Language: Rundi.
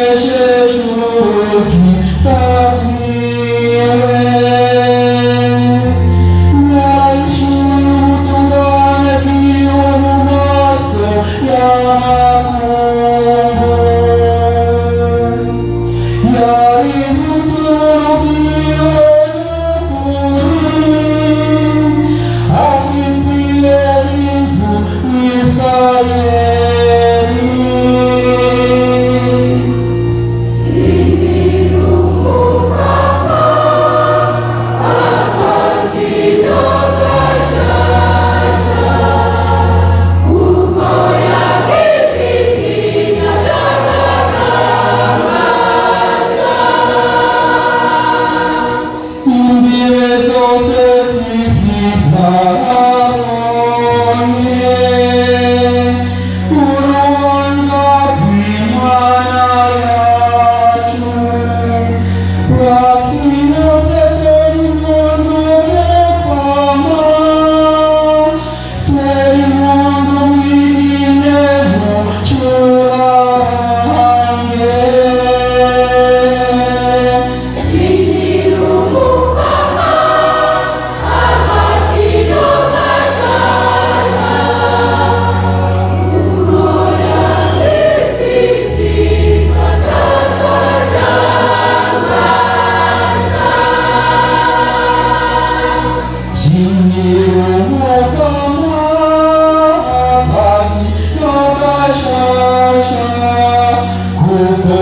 Kunesheje ubwiza bwiwe, yahishuye ubutungane bwiwe mu maso y'amakungu, yahindutse ubwiwe n'ukuri afitiye inzu y'Isirayeli. Umukama akabyino gashasha, kuko yagize ibyiza by'agatangaza. Imbibe zose z'isi zarabonye urubanza rw'Imana yacu. Basi yose tera impundu mukama, tera impundu mwirinde mucurange. Byinira Umukama akabyino gashasha, kuko yagize ibyiza by'agatangaza. Byinira Umukama akabyino gashasha, kuko.